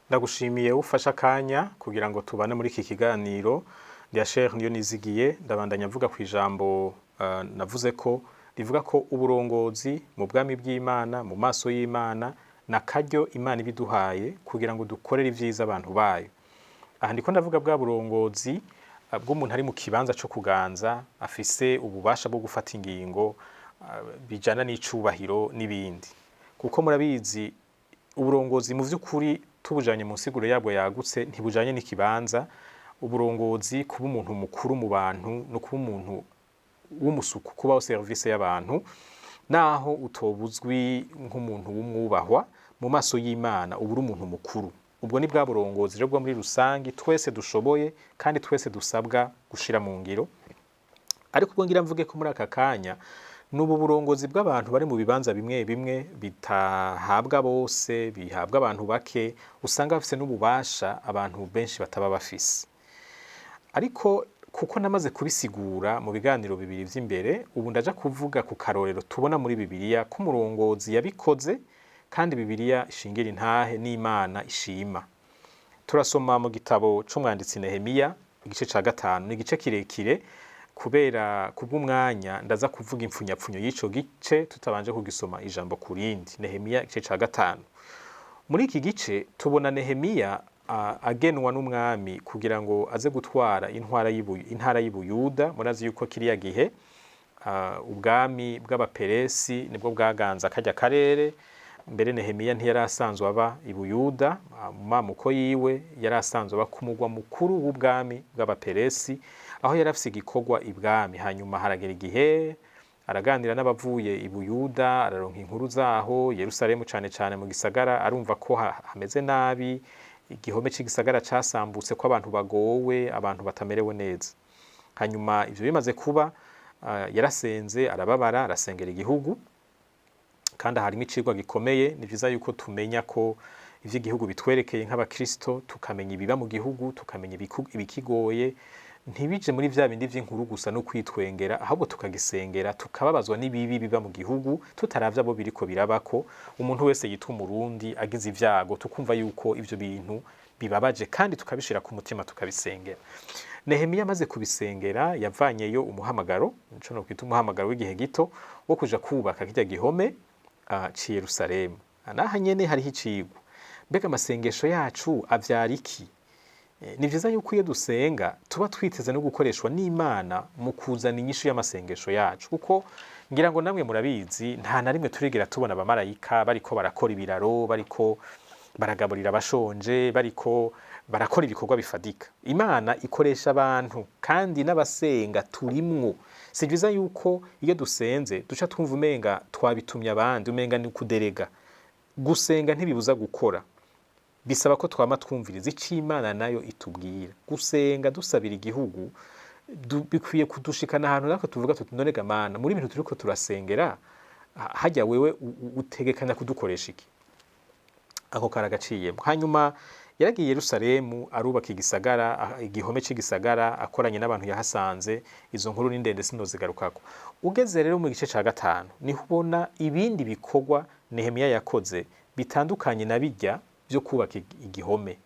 Ndagushimiye ufashe akanya kugira ngo tubane muri iki kiganiro. Ndi Asher Niyonizigiye. Ndabandanya mvuga ku ijambo navuze ko rivuga ko uburongozi mu bwami bw'Imana, mu maso y'Imana, na karyo Imana ibiduhaye kugira ngo dukorere ivyiza abantu bayo. Aha ndiko ndavuga bwa burongozi bw'umuntu ari mu kibanza co kuganza, afise ububasha bwo gufata ingingo bijana n'icubahiro n'ibindi, kuko murabizi, uburongozi mu vy'ukuri tubujanye mu nsiguro yabwo yagutse ntibujanye n'ikibanza. Uburongozi, kuba umuntu mukuru mu bantu, no kuba umuntu w'umusuku, kubaho service y'abantu, naho utobuzwi nk'umuntu w'umwubahwa, mu maso y'Imana uba uri umuntu mukuru. Ubwo ni bwa burongozi rero bwo muri rusangi twese dushoboye kandi twese dusabwa gushira mu ngiro. Ariko ubwo ngira mvuge ko muri aka kanya ni ubu burongozi bw'abantu bari mu bibanza bimwe bimwe bitahabwa bose, bihabwa abantu bake, usanga bafise n'ububasha abantu benshi bataba bafise. Ariko kuko namaze kubisigura mu biganiro bibiri vy'imbere, ubu ndaja kuvuga ku karorero tubona muri Bibiliya k'umurongozi yabikoze, kandi Bibiliya ishingira intahe n'Imana ishima. Turasoma mu gitabo c'umwanditsi Nehemiya, igice ca gatanu. Ni igice kirekire, kubera kubw'umwanya ndaza kuvuga impfunyapfunyo y'ico gice tutabanje kugisoma ijambo ku rindi. Nehemiya igice ca gatanu. Muri iki gice tubona Nehemiya agenwa n'umwami kugira ngo aze gutwara intara y'Ibuyuda. Murazi yuko kiriya gihe ubwami bw'Abaperesi nibwo bwaganza karya karere. Mbere Nehemiya ntiyari asanzwe aba i Buyuda, mu mamuko yiwe yari asanzwe aba ku mugwa mukuru w'ubwami bw'Abaperesi, aho yari afise igikorwa ibwami. Hanyuma haragera igihe araganira n'abavuye i Buyuda, araronka inkuru zaho Yerusalemu, cane cane mu gisagara, arumva ko hameze nabi, igihome c'igisagara casambutse, ko abantu bagowe, abantu batamerewe neza. Hanyuma ivyo bimaze kuba, yarasenze, arababara, arasengera igihugu. Kandi harimo icigwa gikomeye. Ni vyiza yuko tumenya ko ivy'igihugu bitwerekeye nk'abakristo, tukamenya ibiba mu gihugu, tukamenya ibikigoye, ntibije muri vya bindi vy'inkuru gusa no kwitwengera, ahubwo tukagisengera, tukababazwa n'ibibi biba mu gihugu, tutaravye abo biriko birabako. Umuntu wese yitwa Umurundi agize ivyago, tukumva yuko ivyo bintu bibabaje kandi tukabishira ku mutima, tukabisengera. Nehemiya amaze kubisengera, yavanyeyo umuhamagaro, nico nokwita umuhamagaro w'igihe gito, wo kuja kubaka kirya gihome c'i Yerusalemu. Naha nyene hariho icigwa. Mbega amasengesho yacu avyara iki? Ni vyiza yuko iyo dusenga tuba twiteze no gukoreshwa n'Imana mu kuzana inyishu y'amasengesho yacu, kuko ngira ngo namwe murabizi, nta na rimwe turigera tubona abamarayika bariko barakora ibiraro, bariko baragaburira abashonje, bariko barakora ibikorwa bifadika. Imana ikoresha abantu, kandi n'abasenga turimwo. Si vyiza yuko iyo dusenze duca twumva umenga twabitumye abandi, umenga ni kuderega. Gusenga ntibibuza gukora, bisaba ko twama twumviriza ico Imana nayo itubwira. Gusenga dusabira igihugu bikwiye kudushikana ahantu natwe tuvuga tuti: "None ga Mana, muri ibintu turiko turasengera, harya wewe utegekanya kudukoresha iki?" Ako karagaciyemo. Hanyuma yaragiye i Yerusalemu, arubaka igisagara, igihome c'igisagara, akoranye n'abantu yahasanze. Izo nkuru ni ndende, sinozigarukako. Ugeze rero mu gice ca gatanu, niho ubona ibindi bikorwa Nehemiya yakoze bitandukanye na bijya vyo kubaka igihome.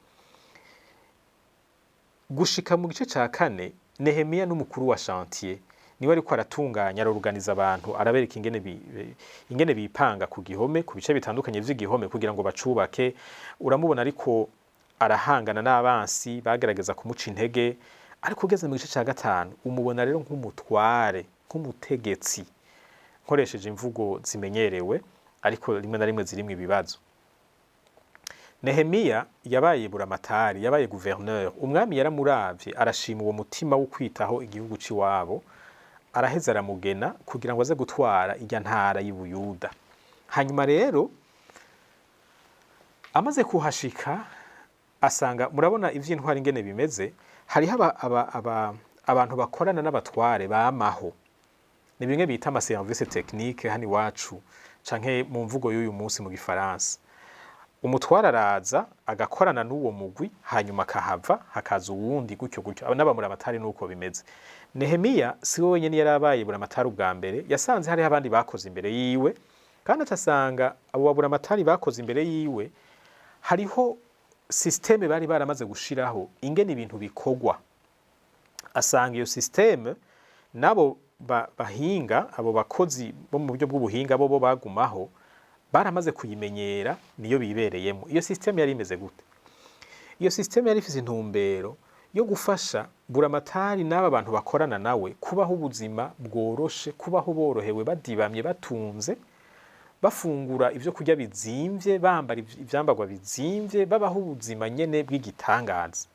Gushika mu gice ca kane, Nehemiya n'umukuru wa chantier, niwe ariko aratunganya, araorganiza abantu, arabereka ingene bipanga ku gihome, ku bice bitandukanye vy'igihome, kugira ngo bacubake. Uramubona ariko arahangana n'abansi bagerageza kumuca intege. Ariko ugeze mu gice ca gatanu, umubona rero nk'umutware, nk'umutegetsi, nkoresheje imvugo zimenyerewe ariko rimwe na rimwe zirimwo ibibazo. Nehemiya yabaye buramatari, yabaye gouverneur. Umwami yaramuravye, arashima uwo mutima wo kwitaho igihugu c'iwabo, araheza aramugena kugira ngo aze gutwara irya ntara y'Ibuyuda. Hanyuma rero amaze kuhashika, asanga, murabona ivy'intwari ingene bimeze, hariho abantu bakorana n'abatware bamaho. Ni bimwe bita ama service technique hano iwacu, canke mu mvugo y'uyu munsi mu gifaransa. Umutware araza agakorana n'uwo mugwi, hanyuma akahava, hakaza uwundi, gutyo gutyo. Aba n'abamuramatari nuko bimeze. Nehemiya si we wenyene yari abaye buramatari ubwa mbere. Yasanze hariho abandi bakoze imbere yiwe, kandi atasanga abo baburamatari bakoze imbere yiwe hariho Système bari baramaze gushiraho ingene ibintu bikorwa, asanga iyo système nabo bahinga, abo bakozi bo mu buryo bw'ubuhinga, bo bagumaho baramaze kuyimenyera, niyo bibereyemo. Iyo système yari imeze gute? Iyo système yari ifise intumbero yo gufasha Buramatari n'aba bantu bakorana nawe kubaho ubuzima bworoshe, kubaho borohewe, badibamye, batunze, bafungura ivyo kurya bizimvye, bambara ivyambarwa bizimvye, babaho ubuzima nyene bw'igitangaza.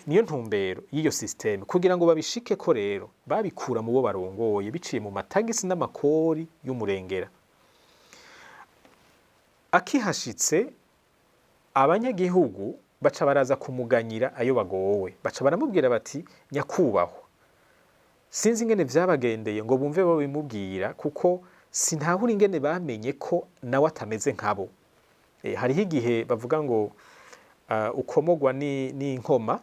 Niyo ntumbero y'iyo système. Kugira ngo babishike ko rero, babikura mu bo barongoye biciye mu matagisi n'amakori y'umurengera. Akihashitse, abanyagihugu baca baraza kumuganyira ayo bagowe, baca baramubwira bati: "Nyakubahwa." Sinzi ingene vyabagendeye ngo bumve babimubwira, kuko sintahura ingene bamenye ko nawe atameze nkabo. Hariho igihe bavuga ngo ukomogwa n'inkoma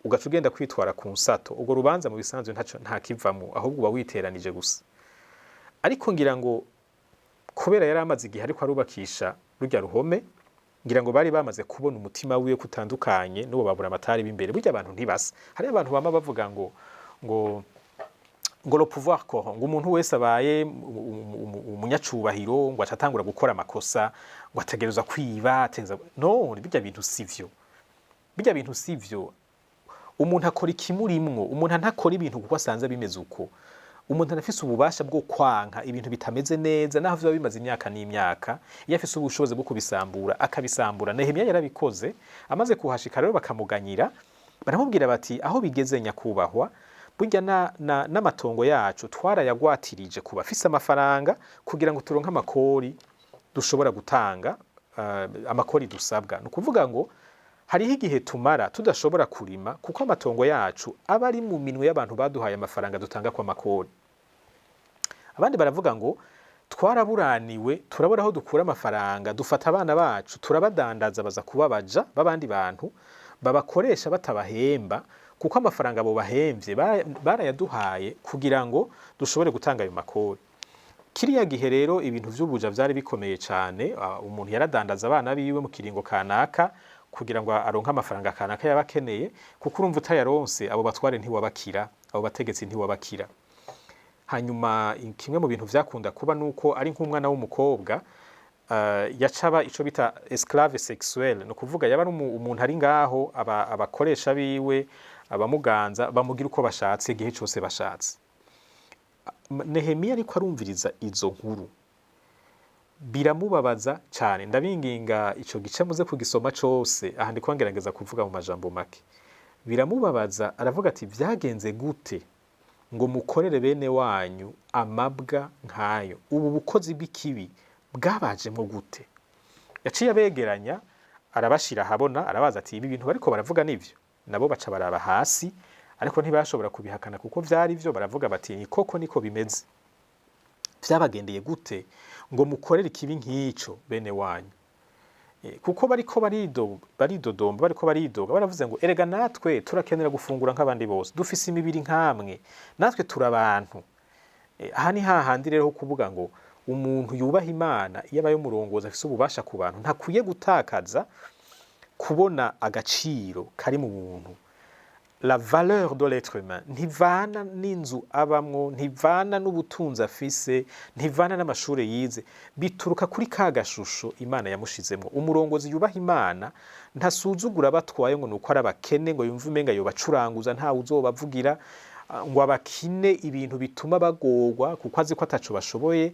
ugaca ugenda kwitwara ku nsato. Urwo rubanza mu bisanzwe ntaco nta kivamwo, ahubwo uba witeranije gusa. Ariko ngira ngo kubera yari amaze igihe ariko arubakisha rurya ruhome, ngira ngo bari bamaze kubona umutima wiwe kutandukanye n'uwo babura amatari b'imbere. Burya abantu ntibasa. Hariho abantu bama bavuga ngo le pouvoir corrompt, ngo umuntu wese abaye umunyacubahiro ngo aca atangura gukora amakosa, ngo ategerezwa kwiba, ategerezwa. No bijya bintu sivyo, bijya bintu sivyo. Umuntu akora ikimurimwo. Umuntu ntakora ibintu kuko asanze bimeze uko. Umuntu arafise ububasha bwo kwanka ibintu bitameze neza, naho vyoba bimaze imyaka n'imyaka. Iyo afise ubushobozi bwo kubisambura, akabisambura. Nehemiya yarabikoze. Amaze kuhashika rero, bakamuganyira, baramubwira bati: "Aho bigeze, nyakubahwa, burya n'amatongo yacu twarayagwatirije ku bafise amafaranga kugira ngo turonke amakori dushobora gutanga, amakori dusabwa. Ni ukuvuga ngo hariho igihe tumara tudashobora kurima, kuko amatongo yacu aba ari mu minwe y'abantu baduhaye amafaranga dutanga kwa makori." Abandi baravuga ngo: "Twaraburaniwe, turabura aho dukura amafaranga, dufata abana bacu turabadandaza, baza kubabaja b'abandi bantu babakoresha batabahemba, kuko amafaranga abo bahemvye barayaduhaye kugira ngo dushobore gutanga ayo makori." Kiriya gihe rero ibintu vy'ubuja vyari bikomeye cane. Umuntu yaradandaza abana biwe mu kiringo kanaka kugira ngo aronke amafaranga kanaka yaba akeneye, kuko urumva utayaronse abo batware ntiwabakira, abo bategetsi ntiwabakira. Hanyuma kimwe mu bintu vyakunda kuba nuko ari nk'umwana w'umukobwa yacaba ico bita esclave sexuel. Ni ukuvuga yaba ari umuntu ari ngaho, abakoresha biwe, abamuganza, bamugira uko bashatse igihe cose bashatse. Nehemiya ariko arumviriza izo nkuru, biramubabaza cyane. Ndabinginga ico gice muze kugisoma cose, aha ndiko ngerageza kuvuga mu majambo make. Biramubabaza, aravuga ati: "Vyagenze gute ngo mukorere bene wanyu amabwa nkayo? Ubu bukozi bw'ikibi bwabajemwo gute?" Yaciye abegeranya, arabashira ahabona, arabaza ati: "Ibi bintu bariko baravuga nivyo?" Nabo baca baraba hasi, ariko ntibashobora kubihakana kuko vyari vyo. Baravuga bati: "Ni koko, niko bimeze." "Vyabagendeye gute ngo mukorere ikibi nk'ico bene wanyu?" Kuko bariko baridodomba, bariko baridoga, baravuze ngo: "Erega natwe turakenera gufungura nk'abandi bose, dufise imibiri nkamwe, natwe turabantu." Aha ni hahandi rero ho kuvuga ngo umuntu yubaha Imana, iyo abaye umurongozi afise ububasha ku bantu, ntakwiye gutakaza kubona agaciro kari mu muntu. La valeur de l'être humain ntivana n'inzu abamwo, ntivana n'ubutunzi afise, ntivana n'amashure yize, bituruka kuri ka gashusho Imana yamushizemwo. Umurongozi yubaha Imana ntasuzugura abatwaye ngo nuko ari abakene, ngo yumve umenga yobacuranguza, ntawe uzobavugira, ngo abakine ibintu bituma bagorwa kuko azi ko ataco bashoboye.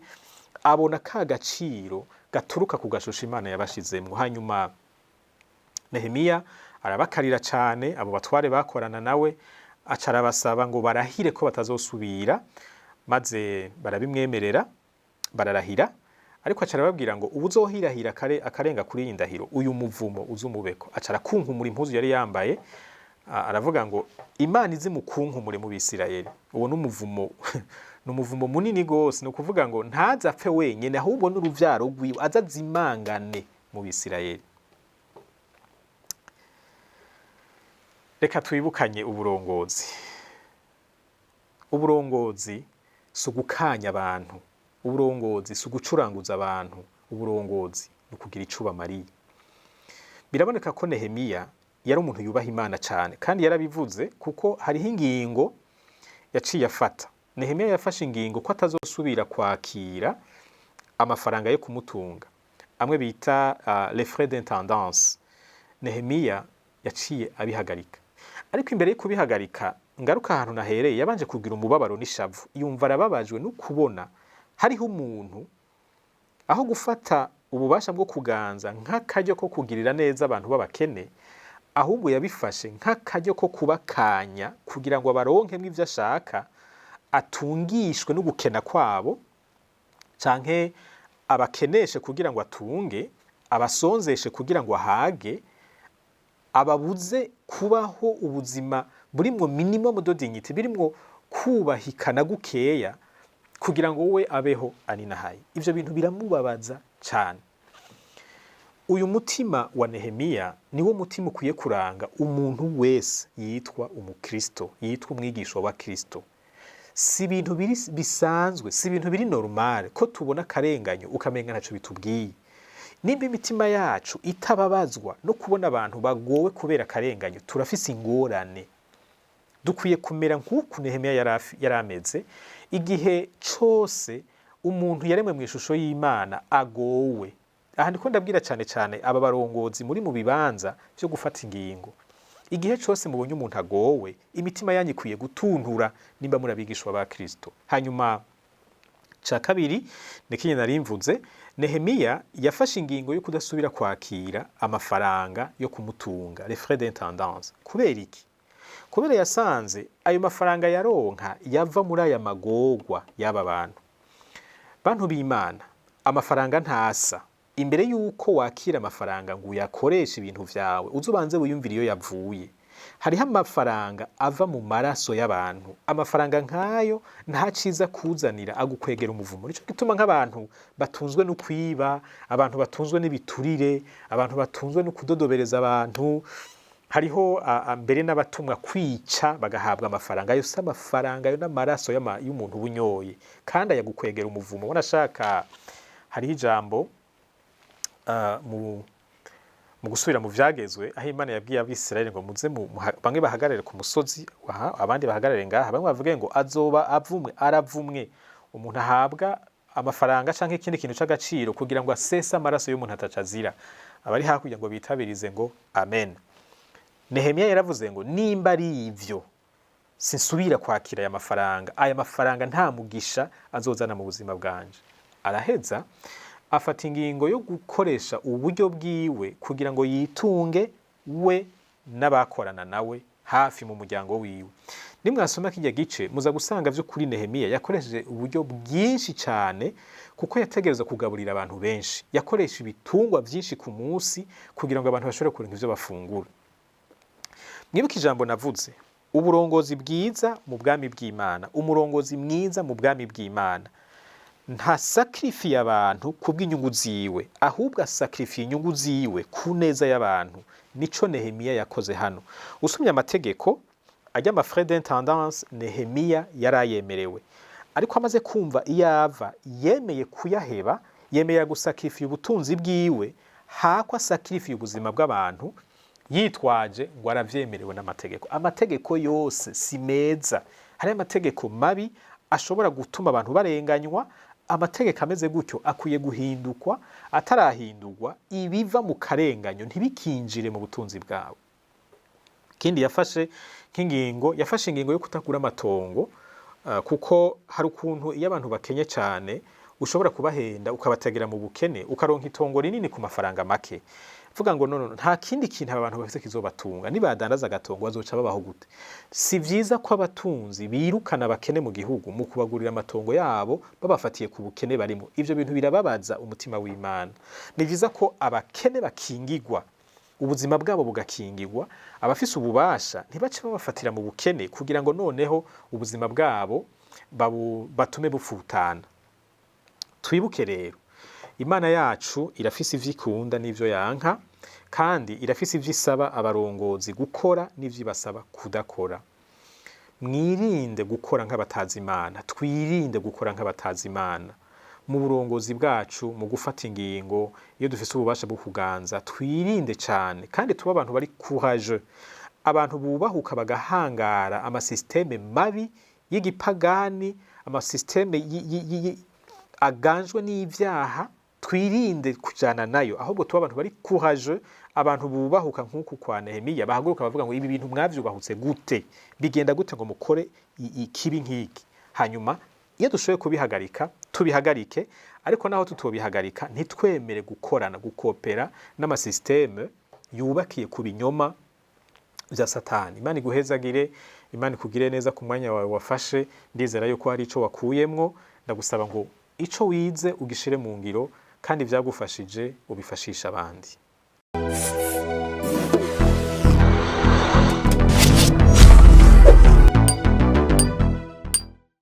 Abona ka gaciro gaturuka ku gashusho Imana yabashizemwo. Hanyuma Nehemiya arabakarira cane abo batware bakorana nawe, aca arabasaba ngo barahire ko batazosubira, maze barabimwemerera, bararahira. Ariko aca arababwira ngo uwuzohirahira akarenga kuri iyi ndahiro, uyu muvumo uzumubeko. Aca arakunkumura impuzu yari yambaye, aravuga ngo: "Imana izi mukunkumure mu Bisirayeli." Uwo n'umuvumo, ni umuvumo munini gose. Ni ukuvuga ngo ntaze apfe wenyene, ahubwo n'uruvyaro rwiwe aze azimangane mu Bisirayeli. Reka twibukanye uburongozi. Uburongozi si ugukanya abantu, uburongozi si ugucuranguza abantu, uburongozi ni ukugira ico bamariye. Biraboneka ko Nehemiya yari umuntu yubaha Imana cyane, kandi yarabivuze kuko hariho ingingo yaciye afata. Nehemiya yafashe ingingo ko atazosubira kwakira amafaranga yo kumutunga, amwe bita les frais d'intendance. Nehemiya yaciye abihagarika. Ariko imbere yo kubihagarika, ngaruka ahantu nahereye, yabanje kugira umubabaro n'ishavu, yumva arababajwe no kubona hariho umuntu, aho gufata ububasha bwo kuganza nk'akaryo ko kugirira neza abantu b'abakene, ahubwo yabifashe nk'akaryo ko kubakanya kugira ngo abaronkemwo ivyo ashaka, atungishwe no gukena kwabo, canke abakeneshe kugira ngo atunge, abasonzeshe kugira ngo ahage, ababuze kubaho ubuzima burimwo minimum de dignité, birimwo kubahikana gukeya, kugira ngo we abeho aninahaye. Ivyo bintu biramubabaza cane. Uyu mutima wa Nehemiya niwo mutima ukwiye kuranga umuntu wese yitwa umukristo, yitwa umwigisha wa Kristo. Si ibintu biri bisanzwe, si ibintu biri normal ko tubona akarenganyo ukamenga ntaco bitubwiye. Nimba imitima yacu itababazwa no kubona abantu bagowe kubera akarenganyo, turafise ingorane. Dukwiye kumera nk'uku Nehemiya yari ameze. Igihe cose umuntu yaremwe mu ishusho y'Imana agowe, aha ndiko ndabwira cane cane aba barongozi muri mu bibanza vyo gufata ingingo, igihe cose mubonye umuntu agowe, imitima yanyu ikwiye gutuntura nimba muri abigishwa ba Kristo. Hanyuma ca kabiri ni kinye nari mvuze: Nehemiya yafashe ingingo yo kudasubira kwakira amafaranga yo kumutunga, les frais d'intendance. Kubera iki? Kubera yasanze ayo mafaranga yaronka yava muri aya magorwa y'aba bantu. Bantu b'Imana, amafaranga ntasa. Imbere yuko wakira amafaranga ngo uyakoreshe ibintu vyawe, uze ubanze wiyumvire iyo yavuye. Hariho amafaranga ava mu maraso y'abantu. Amafaranga nk'ayo nta ciza kuzanira, agukwegera umuvumo. Nico gituma nk'abantu batunzwe no kwiba, abantu batunzwe n'ibiturire, abantu batunzwe no kudodobereza abantu, hariho mbere n'abatumwa kwica bagahabwa amafaranga. Ayo si amafaranga, ayo n'amaraso y'umuntu ubunyoye, kandi ayagukwegera umuvumo. Wanashaka hariho ijambo mu gusubira mu vyagezwe, aho Imana yabwiye Abisirayeli ngo muze bamwe bahagarare ku musozi aha, abandi bahagarare ngaha, bamwe bavuge ngo azoba avumwe, aravumwe umuntu ahabwa amafaranga canke ikindi kintu c'agaciro kugira ngo asese amaraso y'umuntu ataca azira. Abari hakurya ngo bitabirize ngo amen. Nehemiya yaravuze ngo nimba ari ivyo, sinsubira kwakira aya mafaranga, aya mafaranga nta mugisha azozana mu buzima bwanje. Araheza afata ingingo yo gukoresha uburyo bwiwe kugira ngo yitunge we n'abakorana nawe hafi mu muryango wiwe. Nimwasoma kirya gice, muza gusanga vy'ukuri Nehemiya yakoresheje uburyo bwinshi cyane, kuko yategerezwa kugaburira abantu benshi. Yakoresha ibitungwa byinshi ku munsi kugira ngo abantu bashobore kuronka ivyo bafungura. Mwibuke ijambo navuze: uburongozi bwiza mu bwami bw'Imana, umurongozi mwiza mu bwami bw'Imana ntasakirifiye abantu kubw'inyungu ziwe, ahubwo asakirifiye inyungu ziwe ku neza y'abantu. Nico Nehemiya yakoze hano. Usomye amategeko ajya, ama frais d'intendance Nehemiya yarayemerewe, ariko amaze kumva iyo ava, yemeye kuyaheba, yemeye gusakirifiya ubutunzi bwiwe hako asakirifiye ubuzima bw'abantu, yitwaje ngo aravyemerewe n'amategeko. Amategeko yose si meza. Hari amategeko mabi ashobora gutuma abantu barenganywa. Amategeko ameze gutyo akwiye guhindukwa. Atarahindurwa, ibiva mu karenganyo ntibikinjire mu butunzi bwawe. Ikindi yafashe nk'ingingo, yafashe ingingo yo kutagura amatongo, kuko hari ukuntu iyo abantu bakenye cyane ushobora kubahenda, ukabategera mu bukene, ukaronka itongo rinini ku mafaranga make. Vuga ngo no, no, nta kindi kintu aba bantu bafite kizobatunga, nibadandaza agatongo bazoca babaho gute? Si vyiza ko abatunzi birukana abakene mu gihugu mu kubagurira amatongo yabo babafatiye ku bukene barimo. Ivyo bintu birababaza umutima w'Imana. Ni vyiza ko abakene bakingigwa, ubuzima bwabo bugakingirwa, abafise ububasha ntibace babafatira mu bukene kugira ngo noneho ubuzima bwabo batume bupfutana. Twibuke rero, Imana yacu irafise ivyo ikunda n'ivyo yanka, kandi irafise ivyo isaba abarongozi gukora n'ivyo ibasaba kudakora. Mwirinde gukora nk'abatazi Imana, twirinde gukora nk'abatazi Imana. Mu burongozi bwacu, mu gufata ingingo, iyo dufise ububasha bwo kuganza, twirinde cane kandi tube abantu bari courageux, abantu bubahuka bagahangara amasystème mabi y'igipagani, amasystème aganjwe n'ivyaha. Twirinde kujana nayo, ahubwo tuba abantu bari courageux, abantu bubahuka nk'uku kwa Nehemiya, bahaguruka bavuga ngo: "Ibi bintu mwavyubahutse gute? Bigenda gute ngo mukore ikibi nk'iki?" Hanyuma iyo dushoboye kubihagarika, tubihagarike, ariko naho tutobihagarika, ntitwemere gukorana, gukopera n'amasystème yubakiye ku binyoma vya Satani. Imana iguhezagire, Imana ikugire neza ku mwanya wawe wafashe. Ndizera yuko hari ico wakuyemwo. Ndagusaba ngo ico wize ugishire mu ngiro, kandi ivyagufashije ubifashisha abandi.